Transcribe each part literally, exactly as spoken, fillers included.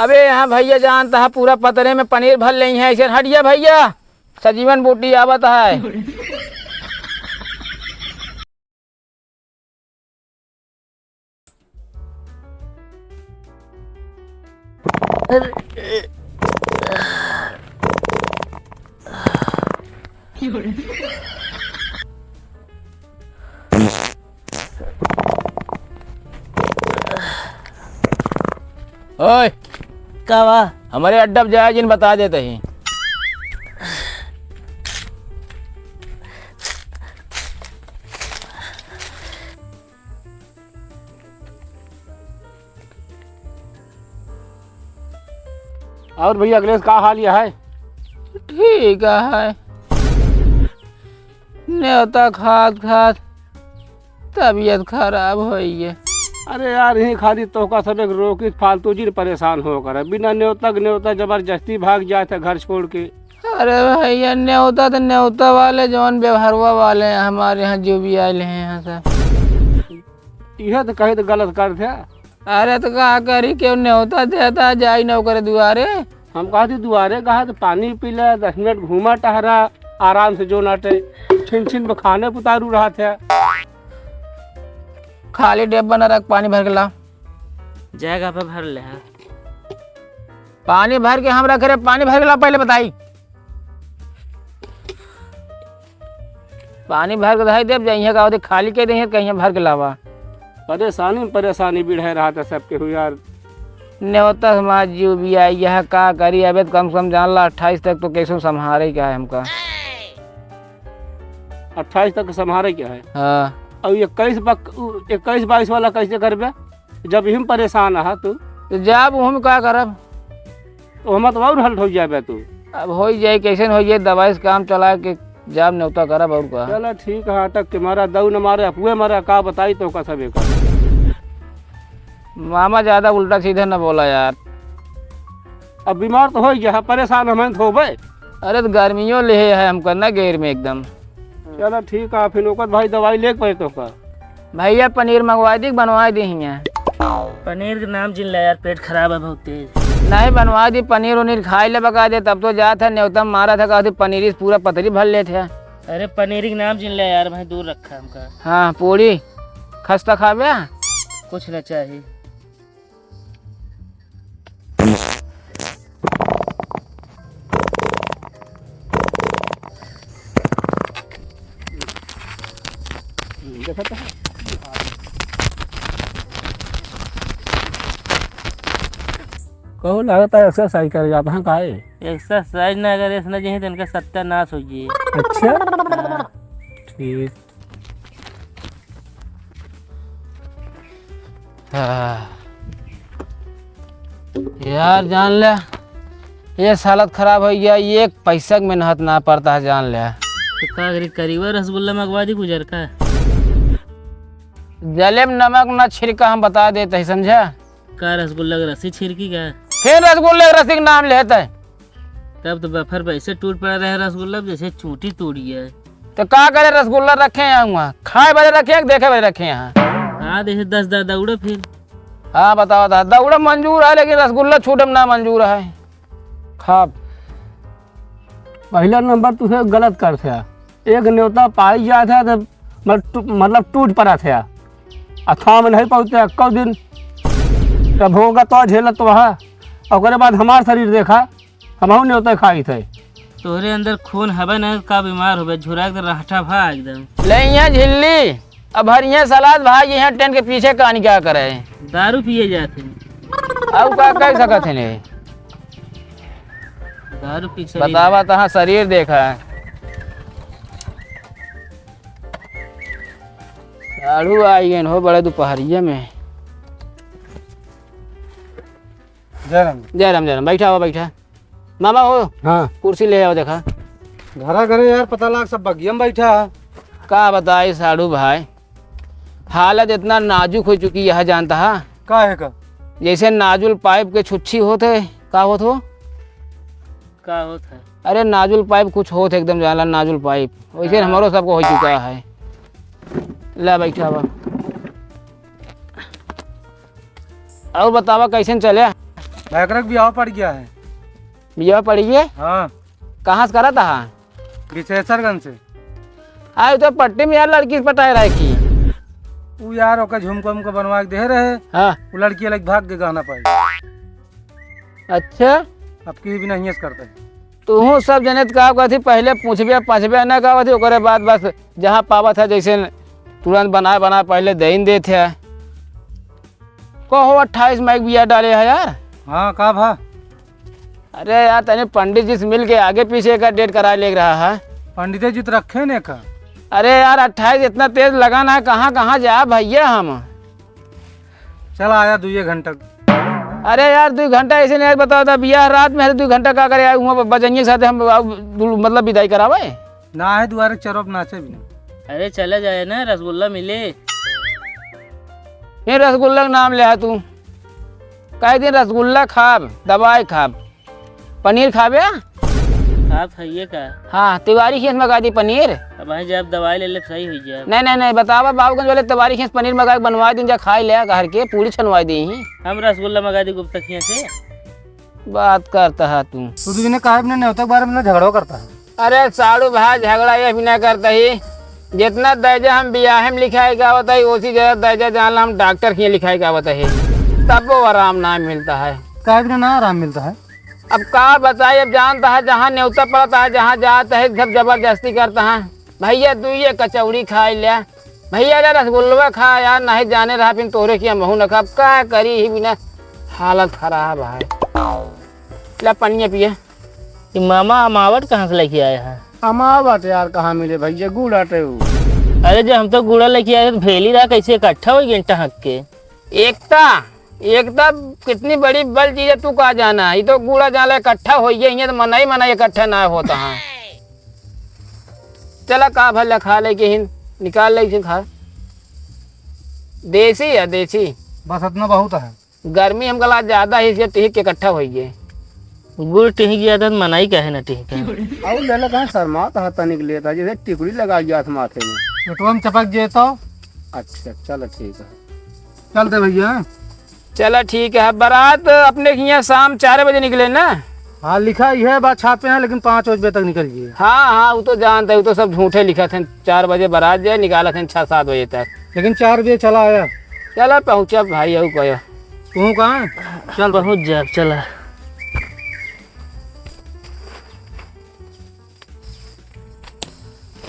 अबे यहाँ भइया जानत ह, पूरा पतरे में पनीर भर लेइहैं, ऐसे हटिया भइया, सजीवन बूटी आवत है। ओए, का बा? हमरे अड्डा पे जाए जिन बता देते ही। और भइया अखिलेश, का हाल है? ठीक है, नेवता खात खात तबीयत खराब होइए। अरे यार, यही खाली तोहका सब एक रोकी, फालतू जिन परेशान हो कर, बिना नेवता के नेवता जबरदस्ती भाग जात है घर छोड़ के। अरे भइया, नेवता तो नेवता वाले, जौन व्यवहारवा वाले हैं हमारे यहाँ, जो भी आए हैं यहाँ से। इहे तो कहे तो गलत करत है। अरे तो का करी, केहू नेवता देता, जाई न ओकरे दुआरे। हम कहती दुआरे कहा तो पानी पी ले, दस मिनट घूमा टहरा, आराम से जो नाटे, छिन छिन में खाने पुतारू रहत है। खाली डेब्बा न रख, पानी भर के ला। जाएगा पे भर ले, हाँ। पानी भर के हम रख रहे, पानी भर के ला, पहले बताई। पानी भर के धई देब, जइहे का होते खाली कह दइहे, कहिए भर के लावा। परेशानी में परेशानी बिढ़े रहा था सबके हुई यार। नेवता समाज जीव भी आई, यह का करी, अबे तो कम से कम जान ला, अट्ठाईस तक तो कैसे संभारे का है हमका। अट्ठाईस तक संभारे का है? हाँ। अब इक्कीस बक-, इक्कीस बाईस वाला कैसे करबे? जब इही में परेशान रहा तू। तो जाब उहम का करब? तो हम तो और हल्ट हो जाबे तू। अब हो ही जाए, कैसे न हो जाए, दवाई से काम चला के जाब नेवता करब और का। चला ठीक है, अटक के मारा, दऊ न मारे, अपुए मारा, का बताई तोहका सबे का। मामा ज्यादा उल्टा सीधा न बोला यार। अब बीमार तो हो गया है, परेशान हमें तो होबे। अरे तो गर्मियों ले है हमका ना गेर में एकदम। चला ठीक है, फिर ओकर भाई दवाई लेके पड़े तोहका। भइया, पनीर मंगवा दी, बनवा दी हियाँ। पनीर के नाम जिन ले यार, पेट खराब है बहुत तेज। नहीं, बनवा दी, पनीर उनीर खाई ले बका दे, तब तो जात है, नेवता मारा था, कहती पनीर से पूरा पतरी भर लेत है। अरे, पनीर के नाम जिन ले यार, भाई दूर रखा हमका। हाँ, पूरी, खस्ता खाबे? कुछ न चाही। कहू लागत है exercise करे जात हैं काहे? Exercise ना करे, इसने जहीं तो इनका सत्यानाश हो जाए। अच्छा? हाँ। ठीक। हाँ। यार जान ले, ये हालत खराब हो गया, ये एक पैसा के मेहनत ना पड़ता है जान ले। तो का करी, करीबा रसगुल्ला मंगवा दी गुजर का। जलेब नमक ना छिड़का, हम बता देते हैं, समझा? का रसगुल्ला के रसी छिड़की का? फिर रसगुल्ला के रसी के नाम लेते हैं। तब तो बफर पे ऐसे टूट पड़ा रहे रसगुल्ला, जैसे चूटी तोड़ी है। तो का करे, रसगुल्ला रखे हैं वहाँ, खाए बदे रखे हैं कि देखे बदे रखे हैं? हाँ, जैसे दस दा दौड़ो फिर। हाँ, बताओ दा, दौड़ो मंजूर है, लेकिन रसगुल्ला छूटे में ना मंजूर है। खाब। पहला नंबर तुसे गलत कर थे। एक नेवता पाई जात है तो मत-, टू-, मतलब टूट पड़ा थे। आ थाम नहीं पहुँचते एक्को दिन। तब होगा तो झेलत वहाँ। ओकरे बाद हमार शरीर देखा, हमहू नेवता खाई थे। तोहरे अंदर खून हवे न, का बीमार होबे, झुरा के रहठा भा एकदम। ले यहाँ झिल्ली, अब हरिये सलाद भाई यहाँ टेंट के पीछे कान क्या करे? दारू पिए जाते हैं। अब का कर सकत है ने? दारू पी शरीर बतावा है। तहाँ शरीर देखा है। साढ़ू आई गए हो बड़े दोपहरिया में। जय राम। जय राम, जय राम। बैठा हो, बैठा। मामा हो, हाँ। कुर्सी ले आओ, देखा। घरा घरे यार, पता लाग सब बगिया में बैठा है। का बताई साढ़ू भाई, हालत इतना नाजुक हो चुकी है, जानता है? का है का? जैसे नाजुल पाइप के छुच्छी होत है, का होत हो? का होत है? अरे नाजुल पाइप कुछ होत है, एकदम जानला नाजुल पाइप, वैसे हाँ। हमारो सबको हो चुका है। ले बैठा बा। और बतावा कैसन चले? भाई, एकरा के बियाह पड़ गया है। बियाह पड़ गया? हाँ। कहाँ से करत हा? विशेषरगंज से। आए तो पट्टी में यार लड़की पटाए रहे की। उ यार ओके झुमका उमका बनवा के दे रहे। हाँ। उ लड़की अलग भाग के गहना पाई। अच्छा। अब की बिना हियस करते। तू सब जने त का कहती, पहले पूछबे, पछबे ना कहती, ओकरे बाद बस जहाँ पावत है जैसे तुरंत बनाए, बनाए पहले देइन देत है। कहो अट्ठाईस मई के बिया डाले है यार। हाँ, का भा? अरे यार, तने पंडित जी से मिल के आगे पीछे का डेट करा ले रहा है। पंडित जी तो रखे ने का? अरे यार, अट्ठाईस इतना तेज लगन है, कहाँ कहाँ जा भैया हम। चल आया दुइये घंटा। अरे यार, दुइ घंटा ऐसे नहीं बताओ था, बियाह रात में है, दुइ घंटा का करे, वहाँ बजनिया के साथ हम, मतलब, विदाई करावे। ना है दुआरे चरप नाचे बिना। अरे चले जाए ना, रसगुल्ला मिले। ये रसगुल्ला का नाम ले आ तू। कई दिन रसगुल्ला खाब, दवाई खाब, पनीर खाबे? खात हइये का? हाँ, तिवारी खियस मगा दी पनीर। अब भाई जब दवाई ले ले सही हुई जाए। नहीं, नहीं, नहीं, बतावा बाबूगंज वाले तिवारी खियस पनीर मगा के बनवा दिन जा, खाई ले घर के, पूरी छनवा दी ही। हम रसगुल्ला मगा दी गुप्ता खिया से। बात करता है तू। तू दुइ जने काहे बिना नेवता के बारे में ना झगड़ो करता है? अरे साड़ू भाई, झगड़ा ये बिना करता ही, जितना दर्जा हम बियाहे में लिखाए के आवत है, उसी जगह दर्जा जान ला हम डॉक्टर के लिखाए के आवत है, तब वो आराम ना मिलता है। काहे बिना ना आराम मिलता है? अब का बताई, अब जानता है जहाँ नेवता पड़ता है, जहाँ जाता है सब जबरदस्ती करता है। भैया दुइये कचौड़ी खाई ले, भैया ले रसगुल्लवा खा यार, नहीं जाने रहा फिर तोरे की महू न खा। अब का करी ही बिना, हालत खराब है। ले पनिया पिए। ई मामा अमावट कहाँ से लेके आए हैं? अमावट यार कहाँ मिले भैया, गुड़ आटे उ। अरे जब हम तो गुड़ा लेके आए तो भेली रहा, कैसे इकट्ठा हो गए टहक के? एकता, एकता कितनी बड़ी बल चीज है, तू का जाना है? ये तो गुड़ा जाला इकट्ठा हो गया, ये तो मनाई मनाई इकट्ठा ना होता है। चला का भला खा ले के हिन, निकाल ले के खा। देसी है, देसी। बस इतना बहुत है। गर्मी हमका लाग ज्यादा है, इसलिए टिहिक के इकट्ठा होइए। गुड़ टिहिक ज्यादा तो मनाई काहे ना टिहिक है? अउर लेला कहाँ शर्मात है तनिक लेता, जैसे टिकुली लगा गया था माथे में। पेटवा में चपक जे तो। अच्छा, चलो ठीक है। चलते भैया। चला ठीक है, बारात अपने के यहाँ शाम चार बजे निकले ना? हाँ, लिखा ही है, बात छापे हैं, लेकिन पाँच बजे तक निकल जाइए। हाँ, हाँ, वो तो जानते हैं, वो तो सब झूठे लिखा थे, चार बजे बारात जाए, निकाला थे छः सात बजे तक। लेकिन चार बजे चला आया। चला पहुँचा भाई, अउ कहो। तू कहाँ? चल पहुँच जा, चला।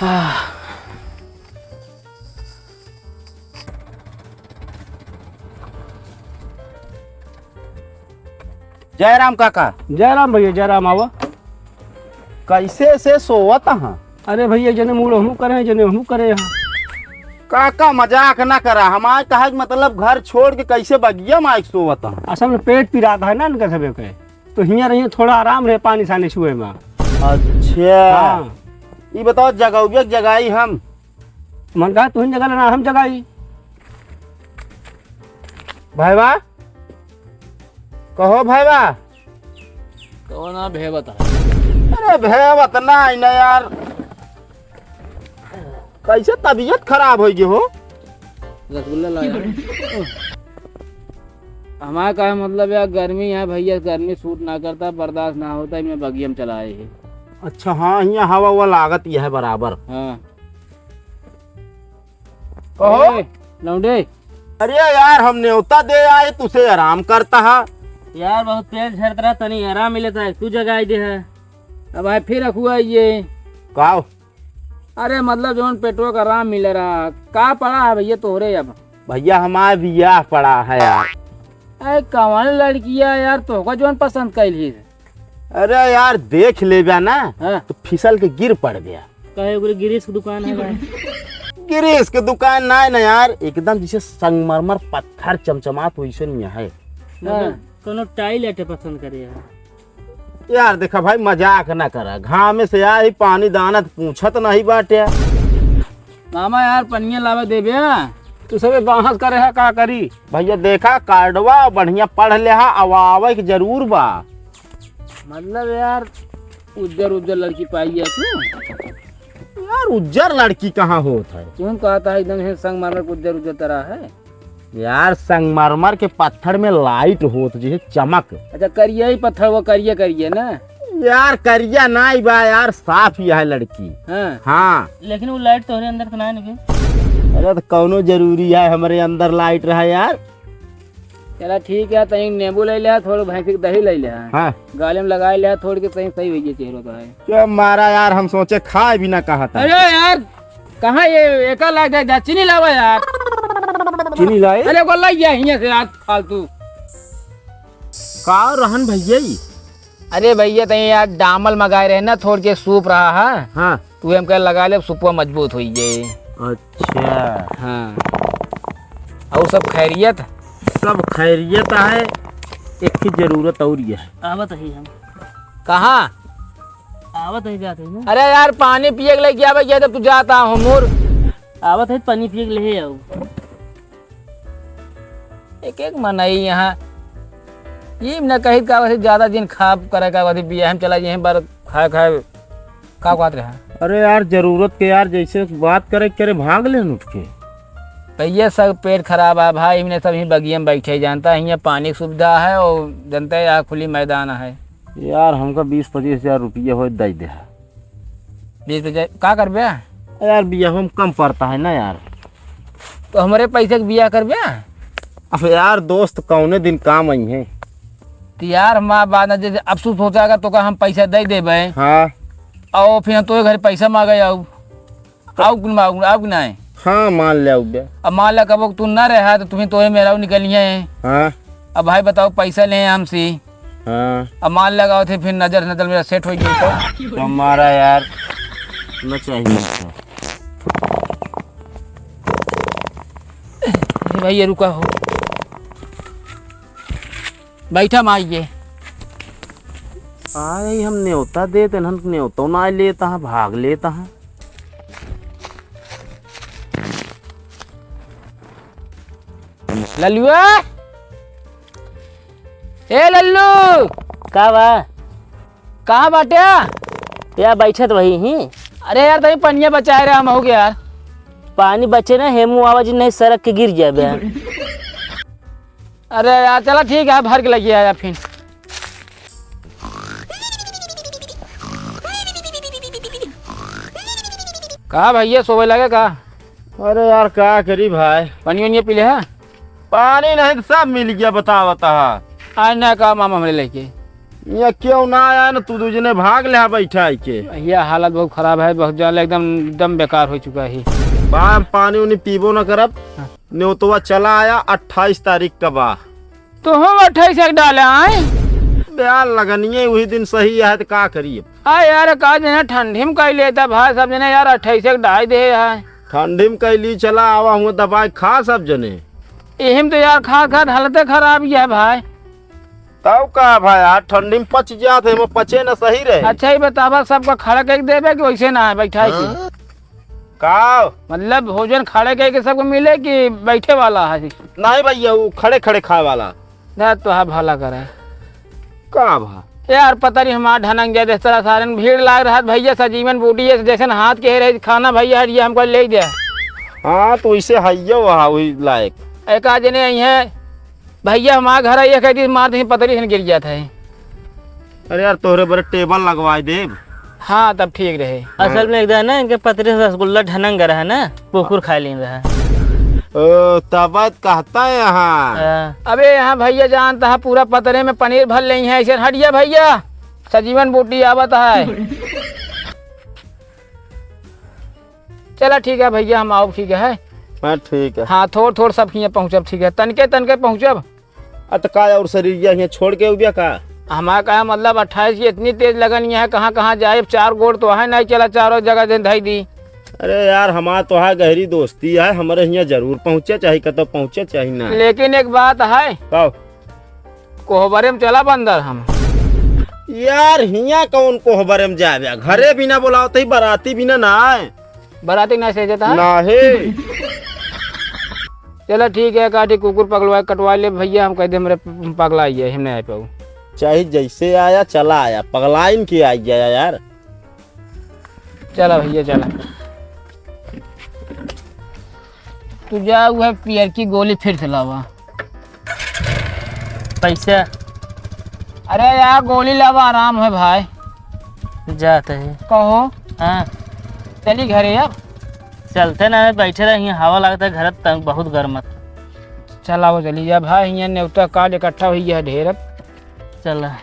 आह। जय राम काका। जय राम भैया, जय राम, आवा। कैसे से सोवत हाँ? अरे भैया, जने मूड़ हमू करे हैं, जने हमू करे हैं। काका मजाक ना करा, हमार कहा कि मतलब घर छोड़ के कैसे बगिया में आके सोवत हाँ? असल में पेट पिरात है ना इनका सबे के, तो हियाँ रहिए, थोड़ा आराम रहे पानी सानी छुए में। अच्छा। हाँ। ई बताओ जगौबे जगाई हम? मन कहा तुहिन जगह लेना, हम जगाई। भाईवा, कहो भाईवा। कहो ना भेवत है। अरे भेवत ना, ना यार। कैसे तबीयत खराब होइ गई हो? रसगुल्ला लाया। हमारा का मतलब यार, गर्मी है भैया, गर्मी सूट ना करता, बर्दाश्त ना होता, मैं बगिया में चला आए है। अच्छा, हाँ, यहाँ हवा हुआ लागत यह है बराबर। हाँ। कहो। ए, लौंडे। अरे यार, हम न्योता दे आए, तुसे आराम करता है। यार, बहुत तेज झरत रहा, तनी आराम मिले था, तू जगाई दे है। अब आए फिर अखुआ ये। का? अरे मतलब जौन पेटवा का आराम मिले रहा, का पड़ा है भैया तोहरे अब? भैया हमार बियाह पड़ा है यार। अरे कवन लड़किया यार तोहका जौन पसंद कैल ही? अरे यार देख लेब्या ना, हाँ। तो फिसल के गिर पड़ब्या। काहे ओकरे गिरीश के दुकान है भाई? गिरीश के दुकान ना है ना यार, एकदम जैसे संगमरमर पत्थर चमचमात वैसे नहीं है। मतलब हाँ। कोनो टाइल आटे पसंद करे है। यार देखा भाई, मजाक ना करा, घामे से आई, पानी दाना त पूछत नहीं बाटे। मामा यार, पनिया लावे देबे? तू सबे बाहस करे है, का करी? भैया देखा, कार्डवा बढ़िया पढ़ ले हा, अब आवे के जरूर बा। मतलब यार, उज्जर उज्जर लड़की पाई है तू? यार उज्जर लड़की कहाँ होत है? तू कहता है एकदम है संगमरमर उज्जर उज्जर तरह है। यार, संगमरमर के पत्थर में लाइट होत जैसे चमक। अच्छा, करिया ही पत्थर, वो करिया करिया ना? यार, करिया नाई बा यार, साफ ही है लड़की। हाँ। हाँ। लेकिन वो लाइट तोहरे अंदर के ना निकली। अरे, तो कौनो जरूरी है हमरे अंदर लाइट रहा यार? चला ठीक है, तनी नींबू ले ले, थोड़ा भैंसी के दही ले ले। हाँ। गाले में लगाए ले, थोड़ के सही, सही होइए चेहरा तो है। क्या मारा यार, हम सोचे खाए भी ना कहा था। अरे यार, कहाँ ये एका लाग जाए, जा चीनी लावा यार। चीनी लाए? अरे, को लग गया हियाँ से आज फालतू। का रहन भैया ई? अरे भैया, तई यार डामल मंगाए रहे ना, थोड़ के सूप रहा है। हाँ। तू हमके लगा ले, सुपवा मजबूत होई जाए। अच्छा। हाँ। और सब खैरियत? सब खैरियत है, एक ही जरूरत और ये है। आवत ही हम। कहाँ? आवत ही जात ही ना। अरे यार, पानी पिए के लेके आवे, ये तो तू जाता हो मोर। आवत ही, पानी पिए के ले आओ। एक एक मनई यहाँ ई न कहित का वैसे ज्यादा दिन खाब करे का वैसे बियाह में चला यहीं पर खाए खाए का बात रहा। अरे यार, जरूरत के यार, जैसे बात करे करे भाग लेन उठ के। तो ये सब पेट खराब है भाई, इमने सब ही बगिया में बैठे जानता है, यहाँ पानी की सुविधा है और जनता है यहाँ खुली मैदान है। यार, हमका बीस पच्चीस हजार रुपया हो दे दे। बीस पच्चीस का करबे? यार, बियाह में कम पड़ता है ना यार। तो हमरे पैसे के बियाह करबे? अब यार, दोस्त कौने दिन काम आई हैं। तो यार, हमार बात ना, जैसे अब तू सोचा, अगर तोका हम पैसा दे देबे, हाँ। और फिर हम तोरे घर पैसा मांगे आऊ, आऊ कि ना, आऊ कि ना? हाँ, मान ले, आऊ बे। अब मान ले, कबो तू ना रहा, तो तुम्हें तोरे मेहरारू निकलिए हैं। हाँ। अब भाई बताओ, पैसा ले हमसे। हाँ। अब मान लगाओ थे, फिर नजर नजर मेरा सेट हो गया तो। तो हमारा यार, न चाहिए। अरे भाई, ये रुका हो, बैठा माई ये। आई हम न्योता देत, इन्हन न्योतो ना लेता है, भाग लेता है। लल्लुआ, ए लल्लू। का बा? कहाँ बाटे? या बैठत वही ही। अरे यार, तनी पनिया बचाए रहे हम हो गया यार। पानी बचे ना, हेमू आवा जी, नहीं सड़क के गिर जाबे। अरे यार, चला ठीक है, भर के लगिया यार फिर। का भैया, सोवे लगे का? अरे यार, का करी भाई? पानी वानी पी ले है? पानी नहीं तो सब मिल गया, बतावत हा। आज ना का मामा हमरे लेके। ये क्यों ना आया ना, तू दूजने भाग ले बैठा है के। भैया, हालत बहुत खराब है, बहुत ज्यादा एकदम, एकदम बेकार हो चुका है। बा, हम पानी उनी पीबो ना करब। हाँ। न्योतवा चला आया, अट्ठाईस तारीख का बा। तो हम अट्ठाईस एक डाले आए। यार, लगनिए वही दिन सही है, तो का करिए? आ यार, का जने ठंडी में कई लेता भाई, सब जने यार अट्ठाईस एक डाल दे है। ठंडी में कई ली, चला आवा हुआ दवाई खा सब जने। एहिम तो यार खा खा हालते खराब ही है भाई। तब का भाई, यार ठंडी में पच जात है, वो पचे ना सही रहे। अच्छा, ये बतावा, सबका खड़ा करके देबे कि वैसे ना है, बैठा है कि? हाँ? का? मतलब भोजन खड़े करके सबको मिले कि बैठे वाला है? नहीं भैया, वो खड़े खड़े खाए वाला। ना तो है भला करे। का भा? यार पता नहीं हमार ढनंग जाए, इस तरह सारन भीड़ लाग रहा है भैया, सजीवन बूटी है, जैसन हाथ के रहे खाना भैया, ये हमको ले दे। हाँ, तो इसे हइयो वहाँ वही लायक। एक आध जने आई हैं, भैया हमार घर आइए, कह दी मार दे, पतरी से गिर जाता है। अरे यार, तोहरे बड़े टेबल लगवाए देब। हाँ, तब ठीक रहे। असल में एक दिन ना इनके पतरी से रसगुल्ला ढनंग रहा ना, कुकुर खा लेन रहा। ओ, तब कहता है यहाँ। हाँ। अबे यहाँ भैया जानता है, पूरा पतरे में पनीर भर लेई है, ऐसे हटिया भैया, सजीवन बूटी आवत है। चला ठीक है भैया, हम आओ, ठीक है। हाँ, ठीक है। हाँ, थोड़ थोड़ सब हियाँ पहुँचब, ठीक है, तनके तनके पहुँचब। अ, त का और शरीरिया हियाँ छोड़ के उबिया का? हमार का मतलब, अट्ठाईस की इतनी तेज लगन है, कहाँ कहाँ जाए, चार गोड़ तो है नहीं, चला चारों जगह दिन धई दी। अरे यार, हमार तो है गहरी दोस्ती है, हमरे हियाँ जरूर पहुँचे, चाहे कतो पहुँचे, चाहे ना। लेकिन एक बात है। का? कोहबरे में चला बंदर हम। यार, हियाँ कौन कोहबरे में जाए, घरे भी ना बुलाओ, तो ही बराती भी ना, ना आए। बराती ना से जाता है? नाही। चला ठीक है, काटी कुकुर पकड़वा, कटवा ले भैया, हम कह दे हमरे पगला आइए, हम नहीं आ पाऊ। चाहे जैसे आया, चला आया, पगलाइन के आई गया यार। चला भैया, चला। तू जा, उहे पियर की गोली फिर से लावा। पैसा? अरे यार, गोली लावा, आराम है भाई। जात है। कहो। हाँ। चली घरे अब। चलते ना, बैठे रही, हवा लगता है घर तक, बहुत गर्मत। चलाओ, चली जा भाई, हियाँ नेवता कार्ड इकट्ठा हुई है ढेर अब। चला।